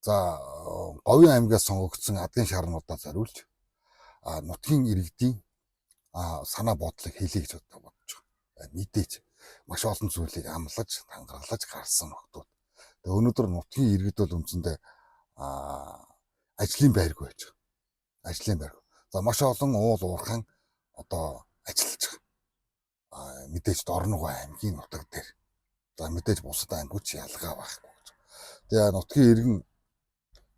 За Говийн аймгаас сонгогдсон адгийн шарнуудаа зориулж нутгийн иргэдийн санаа бодлыг хэлье гэж бодож байгаа. Мэдээж маш олон зүйлийг амлаж, тангаргалаж гарсан нөхдүүд. Тэгээ өнөөдөр нутгийн иргэд бол үндсэндээ ажлын байргүй байж байгаа. Ажлын байргүй. За маш олон уул уурхаан одоо ажиллаж байгаа. Мэдээж Дорногов аймгийн нутаг дээр. За мэдээж бусад аймагуд ч ялгаа байхгүй гэж. Тэгээ нутгийн иргэн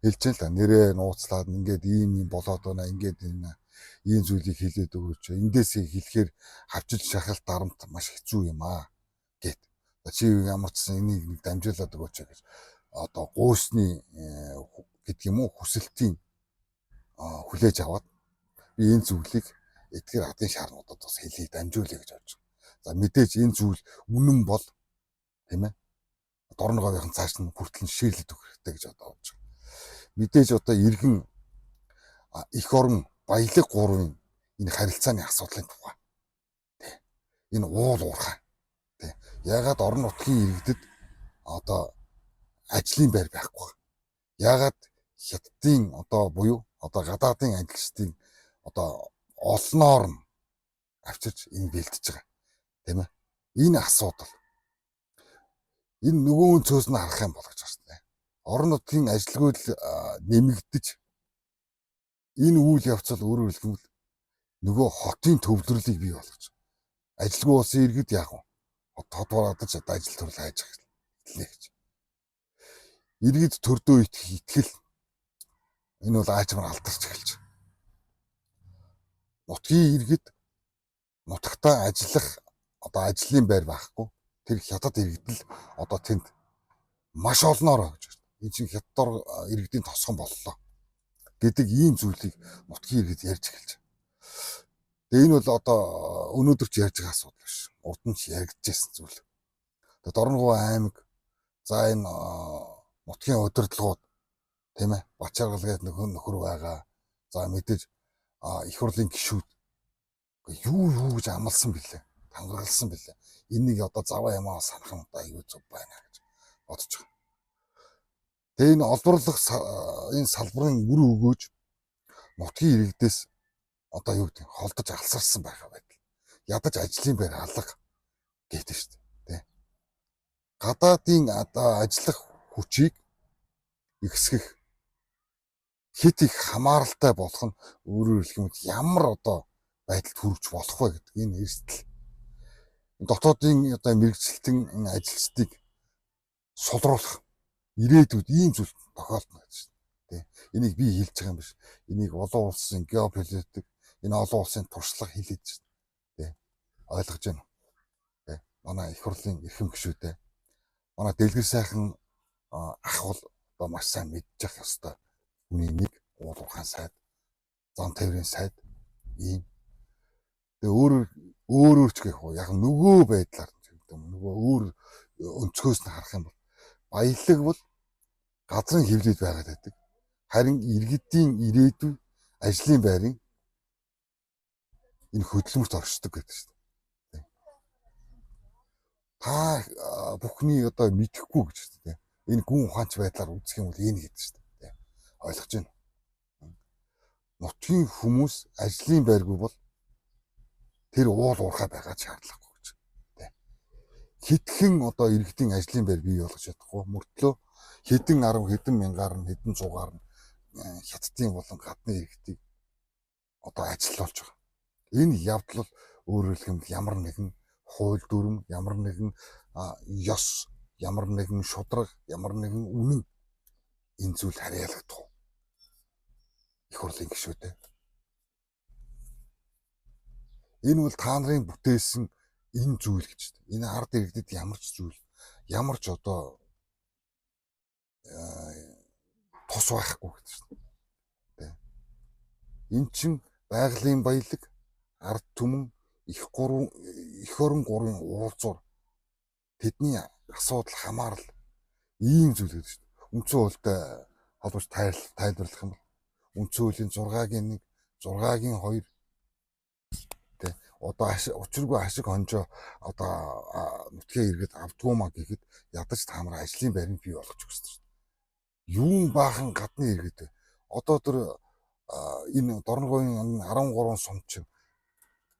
хэлж л та нэрээ нууцлаад ингээд ийм юм болоод байна, ингээд энэ ийм зүйлийг хэлээд өгөөч. Эндээсээ хэлэхээр хавчил шахалт дарамт маш хэцүү юм аа гэт. Чи ямар ч сан энийг нэг дамжуулаад өгөөч гэж одоо гуйсны гэдэг юм уу хүсэлтийн хүлээж аваад би энэ зүйлийг эдгээр адын шаарнуудад бас хэлийг дамжуулъя гэж бодож байгаа. За мэдээж энэ зүйл үнэн бол тийм ээ Дорноговийнхан цааш нь хүртэл нь ширлэд өгөх хэрэгтэй гэж одоо бодож байгаа. Мэдээж одоо иргэн эх орон баялаг гурвын энэ харилцааны асуудлын тухай. Тэ. Энэ уул уурхай. Тэ. Яагаад орон нутгийн иргэдэд одоо ажлын байр байхгүй вэ? Яагаад хятадын одоо буюу одоо гадаадын ажилчдын одоо олноор нь авчирч энэ бэлтэж байгаа. Тийм ээ. Энэ асуудал. Энэ нөгөө өнцгөөс нь харах юм бол гэж байна шүү. Орон нутгийн ажилгүй нэмэгдэж энэ үйл явц бол өөрөөр хэлбэл нөгөө хотын төвлөрлийг бий болгож ажилгүй болсон иргэд яах вэ? Хот бараадаж одоо ажил төрөл хайж эхэлнэ гэж. Иргэд төрдөө итгэх итгэл энэ бол аажмаар алдарч эхэлж байна. Нутгийн иргэд нутагтаа ажиллах одоо ажлын байр байхгүй. Тэр хятад иргэдэл одоо тэнд маш олноороо гэж байна. Энэ чинь хятадор иргэдийн тосгон боллоо гэдэг ийм зүйлийг нутгийн иргэд ярьж эхэлж байна. Тэгээ энэ бол одоо өнөөдөр ч ярьж байгаа асуудал биш. Урд нь ч яригдчихсэн зүйл. Тэгээ Дорногов аймаг за энэ нутгийн удирдлагууд тийм ээ Бачаргал гэдэг нөхөр байгаа. За мэдээж их хурлын гишүүд юу юу гэж амласан бэлээ. Тангаргалсан бэлээ. Энийг одоо заваа ямаа санах нь одоо аюу зүг байна гэж бодож байгаа. Тэгээ энэ олборлох энэ салбарын үр өгөөж нутгийн иргэдээс одоо юу гэдэг холдож алсарсан байх байдал. Ядаж ажлын байр алга гэдэг шүү дээ. Тэ. Гадаадын одоо ажиллах хүчийг ихсгэх хэд их хамааралтай болох нь өөрөөр хэлэх юм бол ямар одоо байдалд хүрч болох вэ гэдэг энэ эрсдэл. Дотоодын одоо мэргэжилтэн ажилчдыг сулруулах ирээдүйд ийм зүйл тохиолдно гэж шүү дээ. Энийг би хэлж байгаа юм биш. Энийг олон улсын геополитик, энэ олон улсын туршлага хэлээд шүү дээ. Ойлгож байна уу? Тэ. Манай их хурлын эрхэм гишүүдээ. Манай дэлгэр сайхан ах бол одоо маш сайн мэдчих ёстой. Хүний нэг уул уурхайн сайд, зам тээврийн сайд ийм. Тэгээ өөрөөр ч гэх үү яг нөгөө байдлаар гэдэг юм. Нөгөө өөр өнцгөөс нь харах юм бол баялаг бол газрын хэвлэлд байгаад байдаг. Харин иргэдийн ирээдүй ажлын байрын энэ хөдөлмөрт оршдог гэдэг шүү дээ. Та бүхний одоо мэдэхгүй гэж шүү дээ. Энэ гүн ухаанч байдлаар үзэх юм бол энэ гэдэг шүү дээ. Ойлгож байна. Нутгийн хүмүүс ажлын байргүй бол тэр уул уурхай байгаа шаардлагагүй гэж. Хэдхэн одоо иргэдийн ажлын байр бий болгож чадахгүй мөртлөө хэдэн арав хэдэн мянгаар нь хэдэн зуугаар нь хятадын болон гадны иргэдийг одоо ажилуулж байгаа. Энэ явдал бол өөрөөр хэлбэл ямар нэгэн хууль дүрэм, ямар нэгэн ёс, ямар нэгэн шударга, ямар нэгэн үнэн энэ зүйл харьяалагдах уу? Их хурлын гишүүдээ. Энэ бол та нарын бүтээсэн энэ зүйл гэж. Энэ ард иргэдэд ямар ч зүйл, ямар ч одоо тус байхгүй гэж байна. Тэ. Эн чин байгалийн баялаг, ард түмэн, их гурван эх орон гурвын уулзуур тэдний асуудал хамаарал ийм зүйл гэж байна. Үндсэн хуультай холбож тайлбарлах юм бол үндсэн хуулийн 6-гийн 1, 6-гийн 2 тэ одоо учиргүй ашиг хонжоо одоо нутгийн иргэд авдгуу маа гэхэд ядаж та нар ажлын байрыг бий болгож өгсөн шүү дээ. Юун баахан гадны иргэд вэ? Одоо тэр энэ Дорноговын 13 сум чинь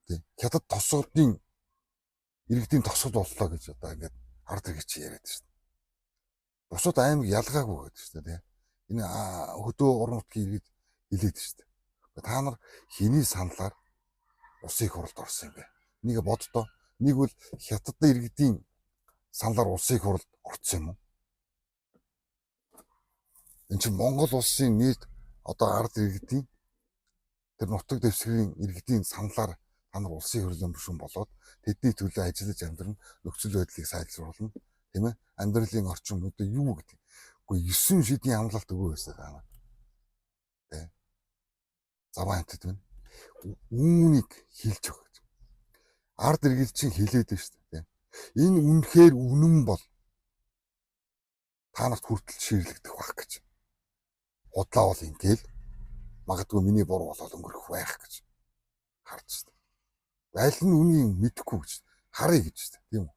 тий хятад тосгодын иргэдийн тосгод боллоо гэж одоо ингээд ард иргэд чи яриад шүү дээ. Бусад аймаг ялгаагүй гэдэг шүү дээ. Энэ хөдөө орон нутгийн иргэд хэлээд шүү дээ. Та нар хэний саналаар улсын их хурлд орсон юм бэ? Нэг боддоо. Нэг бол хятад иргэдийн саналаар улсын их хурлд орсон юм уу? Энд чинь Монгол улсын нийт одоо ард иргэдийн тэр нутаг дэвсгэрийн иргэдийн саналаар та нар улсын хурлын гишүүн болоод тэдний төлөө ажиллаж амьдрна, нөхцөл байдлыг сайжруулна, тийм ээ? Амьдралын орчин одоо юу гэдэг. Үгүй 9 шидийн амлалт өгөө байсан та нар. Тэ. Заваа амтд байна. Үүнийг хэлж өгөх гэж. Ард иргэд чинь хэлээд байна шүү дээ. Энэ үнэхээр үнэн бол та нарт хүртэл ширлэгдэх байх гэж. Худлаа бол ингээл магадгүй миний буруу болоод өнгөрөх байх гэж харж шүү дээ. Аль нь үнийг мэдэхгүй гэж харъя гэж шүү дээ. Тийм үү?